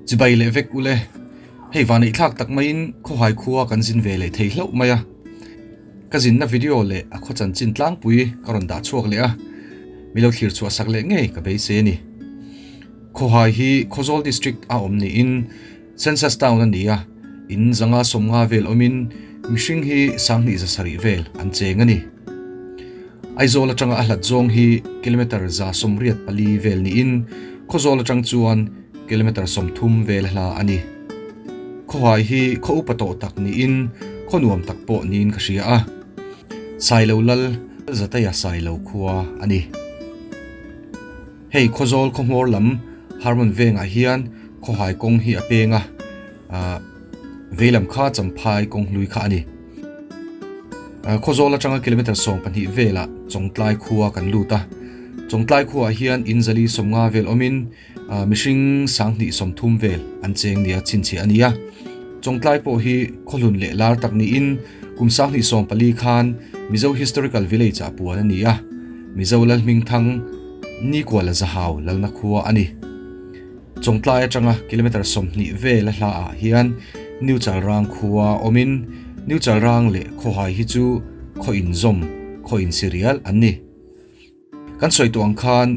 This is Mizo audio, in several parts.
Chibai leh vek ule, hei vanneih thlak tak maiin khawhai khua kan zin ve leh thei hlauh mai a. Ka zinna video leh a khaw chanchin tlangpui ka rawn dah chhuak leh a, mi lo thlir chhuah sak leh ngei ka beisei a ni. Khawhai hi Khawzawl District a awm niin Census Town a ni a, in zanga sawmnga vel awmin mihring hi sanghnih zasarih vel an cheng a ni. Aizawl atanga a hlat zawng hi kilometre 184 vel niin Khawzawl atang chuan kilometre 30 vel hla a ni. Khawhai hi khaw upa tawh tak niin khaw nuam tak pawh niin ka hria a. Sailo Lal Zateia Sailo khua a ni. Hei Khawzawl khawhmawr lam Harmon vengah hian khawhai kawng hi a peng a, veilam kha Champhai kawng hlui kha a ni. Khawzawl atanga kilometre 12 velah Chawngtlai khua kan lut a. Chawngtlai khuaah hian in zali 50 vel awmin mihring 2030 vel an cheng nia chhinchhiah a ni a. Chawngtlai pawh hi khawhlun leh lar tak niin kum 2014 khan Mizo Historical Village ah puan a ni a. Mizo Lalhmingthang Nikuala Zahau lalna khua a ni. Chawngtlai atanga kilometre 20 vel a hla ah hian New Chalrang khua awmin New Chalrang leh Khawhai hi chu khaw inzawm, khaw insirial an ni. Kan sawi tawh ang khan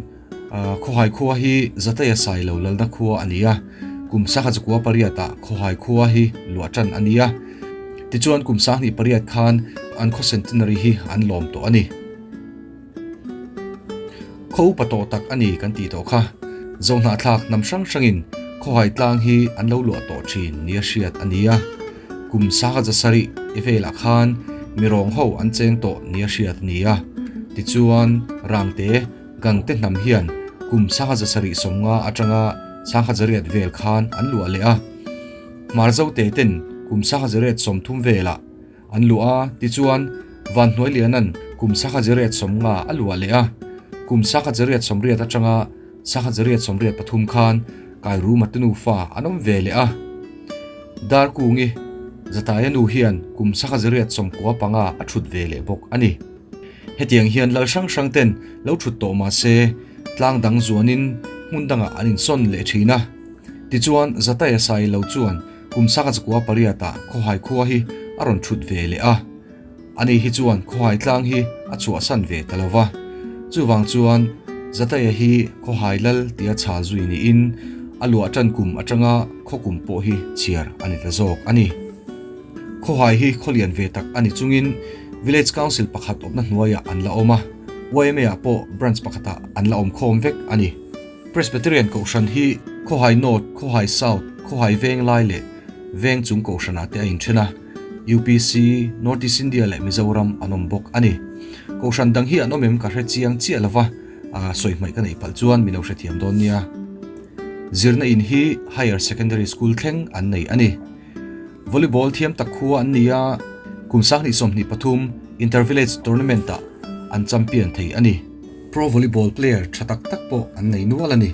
Khawhai khua hi Zateia Sailo lalna khua a ni a, kum 1908 ah Khawhai khua hi luah tan a ni a. Tichuan kum 2008 khan an khaw centenary hi an lawm tawh a ni. Khaw upa tawh tak a ni kan tih tawh kha. Zohnahthlak hnam hrang hrangin khawhai tlang hi an lo luah tawh thin nia hriat a ni a. Kum 1700 i velah khan mirawng ho an cheng tawh nia hriat a ni a. Tichuan, Rangte, Gangte hnam hian kum 1750 atanga 1800 vel khan an luah leh a. Hmarzote ten kum 1830 velah An luh a, tichuan, Vanhnuailiana'n kum 1850 a luah leh a, kum 1880 atanga 1883 khan Kairuma te nufa an awm ve leh a. Darkungi Zataia nu hian kum 1895 a thut ve leh bawk a ni. Hetiang hian lal hrang hrang ten lo thut tawh mah se, tlang dang zuanin hmun dangah an insawn leh thin a. Tichuan, Zataia Sailo chuan Kum 1800 ah Khawhai khua hi a rawn thut ve leh a. Ani hi chuan Khawhai tlang hi a chhuahsan ve ta lo va. Chuvang chuan Zateia hi Khawhai lal tia chhal zui niin a luah tan kum atanga khaw kum pawh hi chhiar a ni ta zawk a ni. Khawhai hi khawlian ve tak a ni chungin Village Council pakhat awmna hnuaiah an la awm a, YMA ah pawh branch pakhatah an la awm khawm vek a ni. Presbyterian Kohhran hi Khawhai North, Khawhai South, Khawhai Venglai leh Veng chung Kohhranah te a inthen a, UPC, North East India leh Mizoram an awm bawk a ni. Kohhran dang hi an awm em ka hre chiang chiah lova, sawi hmaih ka neih palh chuan min lo hrethiam dawn nia. Zirna in hi Higher Secondary School thleng an nei a ni. Volleyball thiam tak khua an ni a, kum 2023 Inter-Village Tournament-ah an champion thei a ni. Pro volleyball player tha tak tak pawh an nei nual a ni.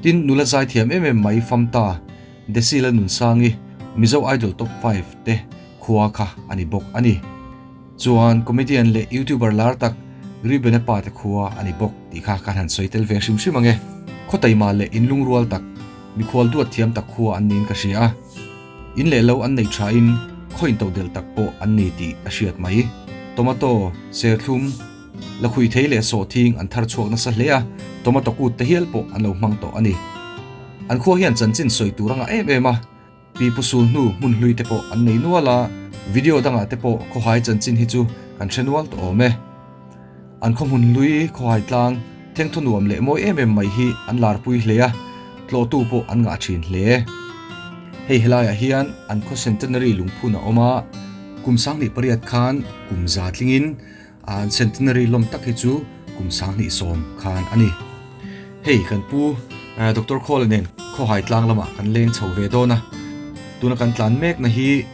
Tin, nula zai thiam em em mai Famta, Desi Lalnunsangi, Mizo Idol Top 5 te khua kha a ni bawk a ni. Chuan comedian leh YouTuber lar tak Reuben-a pa te khua a ni bawk tih kha kan han sawi tel ve hrim hrim ang e. Khaw taima leh inlungrual tak, mikhual duat thiam tak khua an niin ka hria a. In leh lo an nei thain khaw intodelh tak pawh an ni tih a hriat mai. Tomato, serthlum, Lakhui thei leh sawhthing an thar chhuak nasa hle a, tomato kut te hial pawh an lo hmang tawh a ni. An khua hian chanchin sawi tur a ngah em em a, pi pu sul hnu hmun hlui te pawh an nei nual a, video dangah te pawh khawhai chanchin hi chu kan hre nual tawh awm e. An khaw hmun hlui khawhai tlang thengthaw nuam leh mawi em em mai hi an larpui hle a, tlawhtu pawh an ngah thin hle. Hei helaiah hian an khaw centenary lungphun a awm a, kum 1800 khan kum za tlingin An centenary lawm tak hi chu kum 2010 khan a ni. Hei kan pu Doctor Khawla nen Khawhai tlang lamah kan leng chho ve dawn a. Tuna kan tlan mekna hi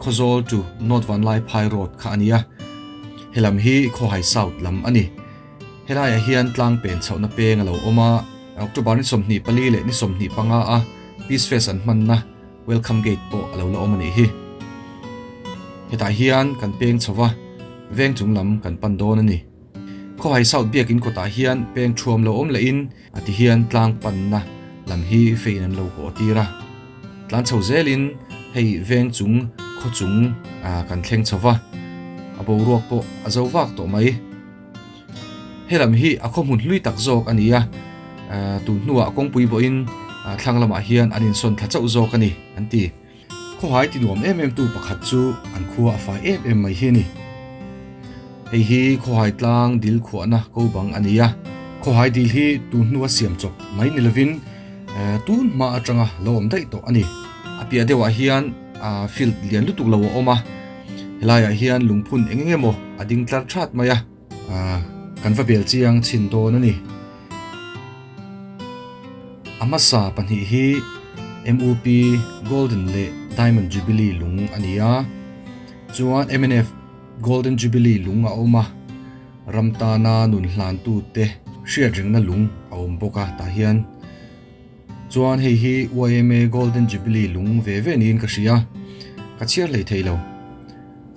Khawzawl to North Vanlaiphai Road kha a ni a. Helam hi Khawhai South lam a ni. Helaiah hian tlang pen chhohna peng a lo awm a. October ni 24 leh ni 25 a Peace Fest an hmanna Welcome Gate pawh a lo la awm a nih hi. Hetah hian kan peng chho va, veng chung lam kan pan dawn a ni. Khawhai South biakin kawtah hian peng thuam lo awm lehin a ti hian tlang panna lam hi feiin an lo kawh tir a. Tlan chho zelin hei veng chung khaw chung kan thleng chho va, a boruak pawh a zo vak tawh mai. Helam hi a khaw hmun hlui tak zawk a ni a, tun hnuah kawngpui bawhin thlang lamah hian an insawn thla chauh zawk a ni an ti. Khawhai ti nuam em em tu pakhat chu an khua a fai em em mai hi a ni. Hei hi Khawhai tlang dil khuahna ko bang a ni a, Khawhai dil hi tun hnua siam chawp mai ni lovin tun hma atanga lo awm daih tawh a ni. A piah deuhah hian field lian lutuk lo a awm a, helaiah hian lungphun eng eng emaw a ding tlar that mai a, kan va bel chiang chhin dawn a ni. A hmasa pahnih hi MUP Golden leh Diamond Jubilee lung a ni a, chuan mnf Golden Jubilee lung a awm a, ram tana nun hlantute hriatrengna lung a awm bawk a tah hian. Chuan hei hi yma Golden Jubilee lung ve ve niin ka hria, ka chhiar hlei thei lo.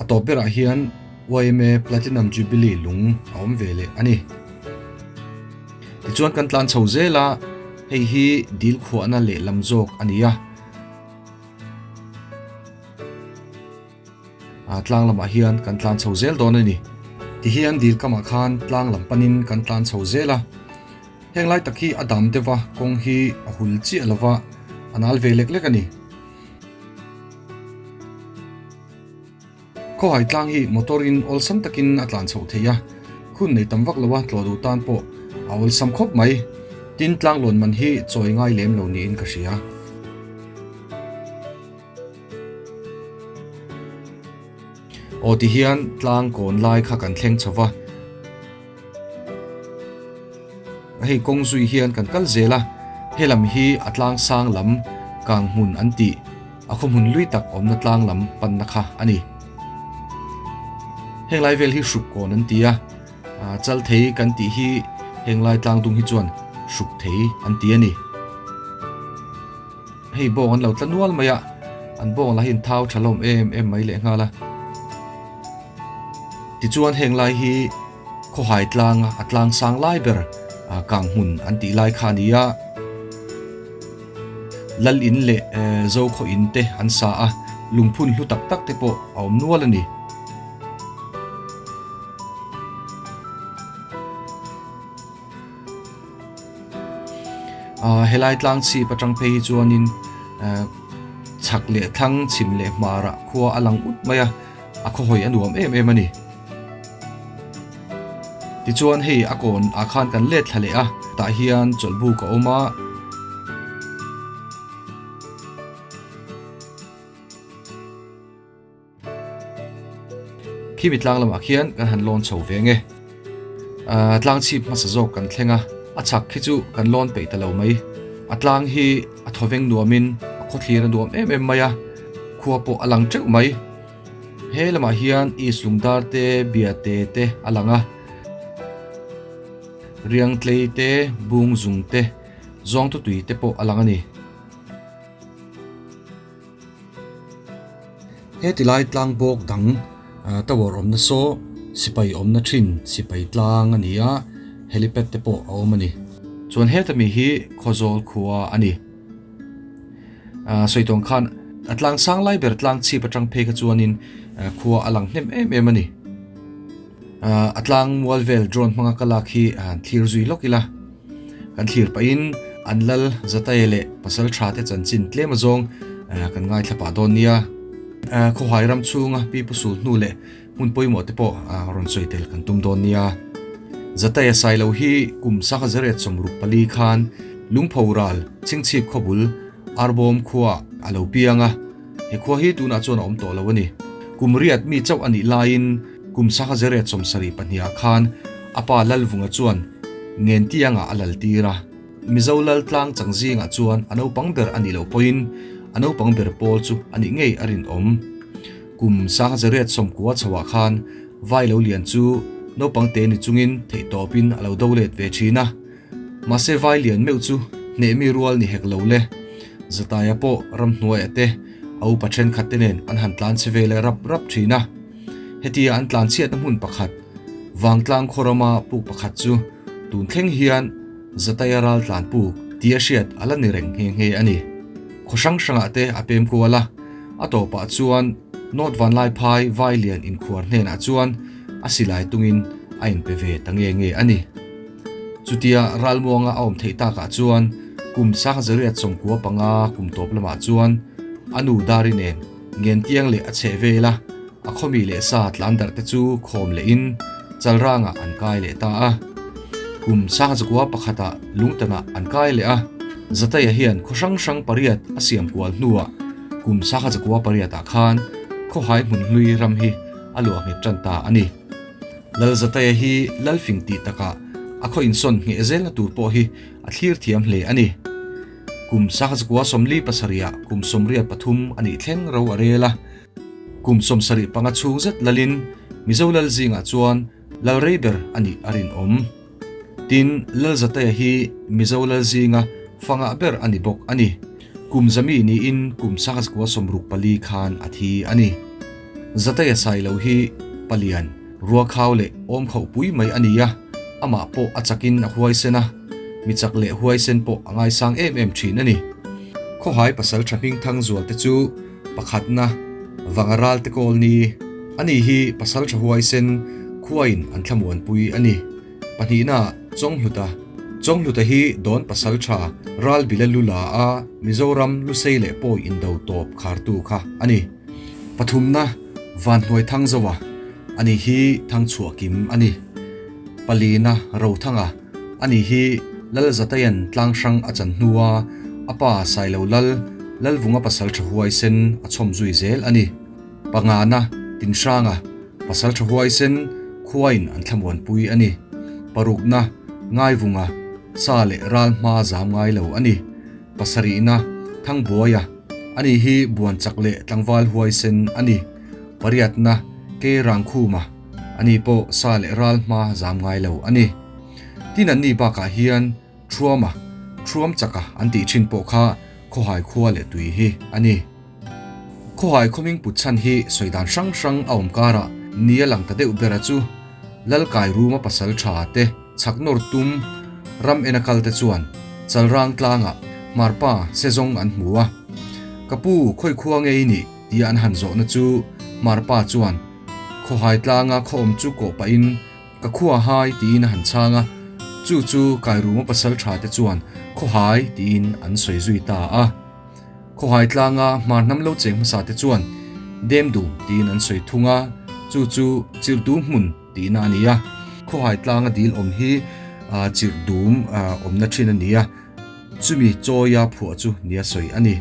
A tawp berah hian yma Platinum Jubilee lung a awm ve leh a ni. Tichuan kan tlan chho zel a, hei hi dil khuahna lehlam zawk a ni a. Tlang lamah hian kan tlan chho zel dawn a ni. Tihian dil kamah khan tlang lam panin kan tlan chho zel a. Heng lai tak hi a dam deuh a, kawng hi a hul chiah lo va, a nal ve lek lek a ni. Khawhai tlang hi motor in awlsam takin a tlan chhoh theih a, hun nei tam vak lo a tlawh duh tan pawh a awlsam khawp mai. Tin, tlang lawn man hi chawi ngai lem lo niin ka hria. Aw ti hian tlang kawn lai kha kan thleng chho va. Hei kawng zui hian kan kal zel a, helam hi a tlang sang lam kang hmun an tih, a khaw hmun lui tak awmna tlang lam panna kha a ni. Heng lai vel hi hruk kawn an ti a, chal thei kan tih hi heng lai tlang dung hi chuan hruk thei an ti a ni. Hei bawng an lo tla nual mai a, an bawng lah hi an thau tha hlawm em em mai leh nghal a. Tichuan heng lai hi khawhai tlang a tlang sang lai ber kang hmun an tih lai kha a ni a. Lal in leh Zokhaw in te an sa a, lungphun hlu tak tak te pawh a awm nual a ni. Helai tlang chhip atang phei hi chuanin chhak leh thlang chhim leh hmarah khua a lang ut mai a, a khawhawi a nuam em em a ni. Tichuan hei a kawn ah khan kan let thla leh a, tah hian chawlhbuk a awm a. Khimi tlang lamah khian kan han lawn chho ve nge. Ahh tlang chhip hmasa zawk kan thleng a, a chhak khi chu kan lawn peih ta lo mai. A tlang hi a thawveng nuamin a khawthlir a nuam em em mai a, khua pawh a lang teuh mai. He lamah hian East Lungdar te, Biate te a lang a, Riangtlei te, Bungzung te, Zawngtutui te pawh a lang a ni. He tilai tlang bawk dang tower awmna saw sipai awmna thin sipai tlang a ni a, helipad te pawh a awm a ni. Chuan heta mi hi Khawzawl khua a ni. Sawi tawng khan a tlang sang lai ber tlang chhip atang phei kha chuanin khua a lang hnem em em a ni. A tlang mual vel drone hmanga ka lak hi thlir zui lawk ila. Kan thlir pahin an lal Zataia leh pasal tha te chanchin tlem azawng kan ngaithla pah dawn nia. Khawhai ram chhunga pi pu sul hnu leh hmun pawimawh te pawh rawn sawi tel kan tum dawn nia. Zataia Sailo hi kum sangha zariat 64 khan Lungpho ral Chhingchhip khawbul Arbawm khua a lo piang a, he khua hi tunah chuan a awm tawh lo a ni. Kum riat mi chauh a nih laiin kum sangha zariat 72 khan a pa Lalvunga chuan Ngentiangah a lal tir a. Mizo lal tlang chang zingah chuan a naupang ber a nih loh pawhin a naupang ber pawl chu a nih ngei a rinawm. Kum 1990 chhoah khan vai lo lian chu naupang te ni chungin theihtawpin a lo do let ve thin a. Mahse vai lian meuh chu hnehmi rual ni hek lo le. Zataia pawh ramhnuaia te a upa thenkhat te nen an han tlan che ve leh rap rap thin a. Hetia an tlan chhiatna hmun pakhat, Vangtlang khaw rama puk pakhat chu tun thleng hian Zataia ral tlan puk tia hriat a la ni reng nghe nghe a ni. Khaw hrang hrangah te a pem kual a, a tawpah chuan North Vanlaiphai Vailian inkhuar hnenah chuan a silai tungin a inpe ve ta nge nge a ni. Chutia ralmuanga a awm theih takah chuan kum 1995 kum tawp lamah chuan a nu Dari nen Ngentiang leh a chheh vel a, a khawmi leh sa tlan darh te chu khawm lehin Chalrangah an kai leh ta a. Kum 1901 ah Lungtanah an kai leh a, Zataya hian khaw hrang hrang pariat a siam kual hnuah kum 1908 ah khan khawhai hmun hlui ram hi a luah nghet tan ta a ni. Lal Zataya hi Lalfing tih takah a khaw insawn ngheh zelna tur pawh hi a thlir thiam hle a ni. Kum 1947 ah kum 83 a nih thleng ro a rel a. Kum 75 chhung zet lalin Mizo lal zingah chuan lal rei ber a nih a rinawm. Tin, Lal Zataya hi Mizo lal zinga fangah ber a ni bawk a ni. Kum zami niin kum 1964 khan a thi a ni. Zataya Sailo hi palian, ruakhau leh awmkhauh pui mai a ni a, amah pawh a chakin a huaisen a, mi chak leh huaisen pawh a ngaisang em em thin a ni. Khawhai pasal tha hming thang zual te chu Pakhatna, Vanga Ralte Kawlni, Ani hi pasal tha huaisen khuain an thlamuanpui a ni. Pahnihna, Chawnghluta, Chawnghluta hi Dawn pasal tha Ralbila lu la a Mizoram Lusei leh Pawi indo tawp khartu kha a ni. Pathumna, Vanhnuai Thangzoa, Ani hi Thangchhuah Kim a ni. Palina, Rothanga, Ani hi Lal Zatayan tlang hrang a chan hnua a pa Sailo Lal, Lalvunga pasal tha huaisen a chhawm zui zel a ni. Pangana, Tinhranga, pasal tha huaisen khuain an thlamuanpui a ni. Parukna, Ngaivunga, sa leh ral hma zam ngai lo a ni. Pasarihna, Thangbuaia, ani hi buan chak leh tlangval huaisen a ni. Pariatna, Keirangkhuma, Ani pawh sa leh ral hma zam ngai lo a ni. Tin an ni bakah hian Thuama, Thuam chaka an tih thin pawh kha Khawhai khua leh tui hi a ni. Khawhai khawming put chhan hi sawi dan hrang hrang a awm karah ni a lang ta deuh ber a chu Lalkai Ruma pasal tha te chhak nawr tum ram ena kal te chuan Chalrang tlangah Hmarpa sezawng an hmu a. Ka pu khawi khua ngei nih tia an han zawhna chu Hmarpa chuan Khawhai tlanga khaw awm chu kawh pahin ka khua hai tiin a han chhang a, chu chu Kairuma pasal tha te chuan Khawhai tiin an sawi zui ta a. Khawhai tlanga hmar hnam lo cheng hmasa te chuan Demdum tiin an sawi thung a, chu chu Chirhdum hmun tihna a ni a. Khawhai tlanga dil awm hi Chirhdum awmna thin a ni a. Chumi chawia phuah chu nia sawi a ni.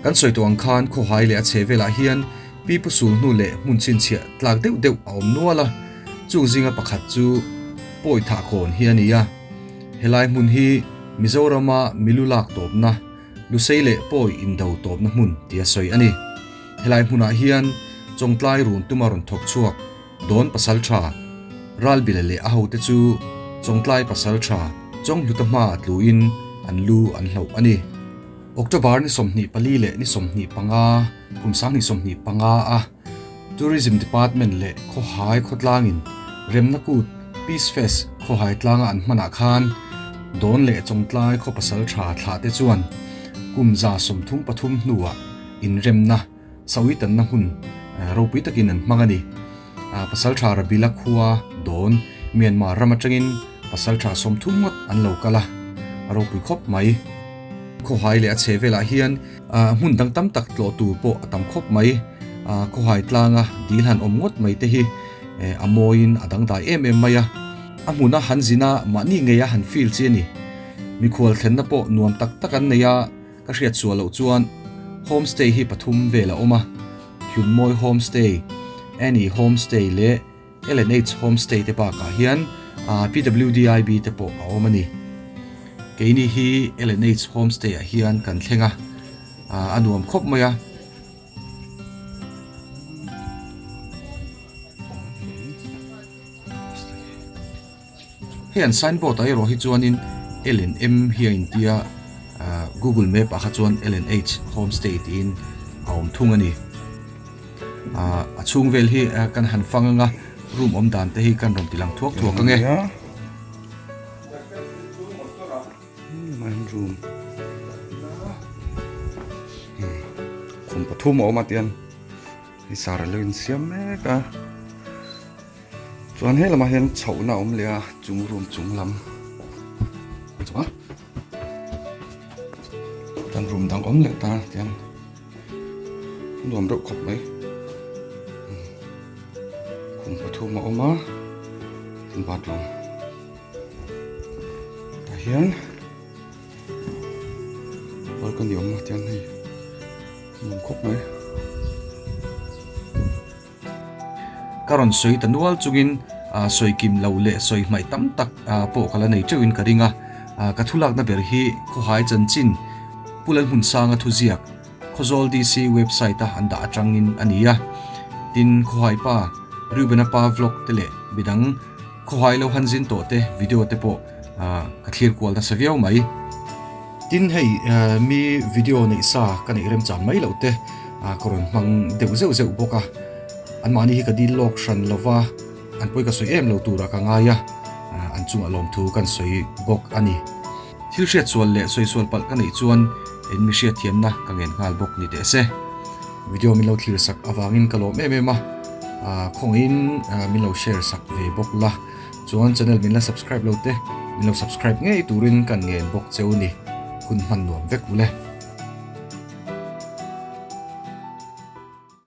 Kan sawi tawh ang khan khawhai leh a chhe velah hian pipu sul hnu leh hmun chhinchhiah tlak deuh deuh a awm nual a, chung zinga pakhat chu Pawi Thahkawn hi a ni a. Helai hmun hi Mizorama milu lak tawpna, Lusei leh Pawi indo tawpna hmun tia sawi a ni. Helai hmunah hian Chawngtlai run tuma rawn thawk chhuak Dawn pasal tha, Ralbila leh a hote chu Chawngtlai pasal tha Chawnghluta hma a tluin an lu an hloh a ni. October ni 24 leh ni 25, kum 2025 a Tourism Department leh Khawhai khawtlangin Remna Kut, Peace Fest, Khawhai tlanga an hmanah khan Dawn leh Chawngtlai khaw pasal tha thlahte chuan kum 33 hnuah inremna Sawitanna hmun ropui takin an hmang a ni. Pasaltha Rabila khua dawn Myanmar ram atangin pasaltha 30 ngawt an lo kal a, a ropui khawp mai. Khawhai leh a chhe velah hian hmun dang tam tak tlawh tur pawh a tam khawp mai. Khawhai tlanga dil han awm ngawt mai te hi a mawiin a dangdai em em mai a. A hmuna han zin a, mahni ngeia han feel chi a ni. Mikhual thlenna pawh nuam tak tak an nei a. Ka hriat sual loh chuan homestay hi pathum vel a awm a, Hlunmawi Homestay, Annie Homestay leh LNH Homestay te bakah hian PWDIB te pawh a awm a ni. Keini hi LNH Homestay ah hian kan thleng a, a nuam khawp mai a. Hei an signboard ah erawh hi chuanin L and M hi a intia Google map ah kha chuan L and H homestay tiin a awm thung a ni. A chhung vel hi kan han fang anga room awm dan te hi kan rawn ti lang thuak thuak ange. Room. Khum pathum a awm a tian hei sar a lo insiam mek a chuan he lamah hian chhohna a awm leh a chung room chung lam chuan room dang awm leh ta tian nuam deuh khawp mai khum pathum a awm a bathroom tah hian. Balcony awm a tiang hei nuam khawp mai. Ka rawn sawi ta nual chungin sawi kim lo leh sawi hmaih tam tak pawh ka la nei teuhin ka ring a, ka thulakna ber hi Khawhai chanchin Pu Lalhmunsanga thuziak Khawzawl DC website a an dah atangin a ni a, tin Khawhai pa Reuben-a pa vlog te leh midang Khawhai lo han zin tawh te video te pawh ka thlir kual nasa viau mai. Tin hei mi video neih sa ka neih remchan mai loh te ka rawn hmang deuh zeuh zeuh bawk a, anmahni hi ka dil lawk hran lo va, an pawi ka sawi em lo turah ka ngai a, an chungah lawmthu kan sawi bawk a ni. Thil hriatsual leh sawisual palh ka neih chuan in mi hriatthiamna ka ngen nghal bawk ni teh se. Video min lo thlir sak avangin ka lawm em em a, khawngaihin min lo share sak ve bawk la. Chuan channel min la subscribe lo te, min lo subscribe ngei turin kan ngen bawk cheu ni. Hun hman nuam vek u le.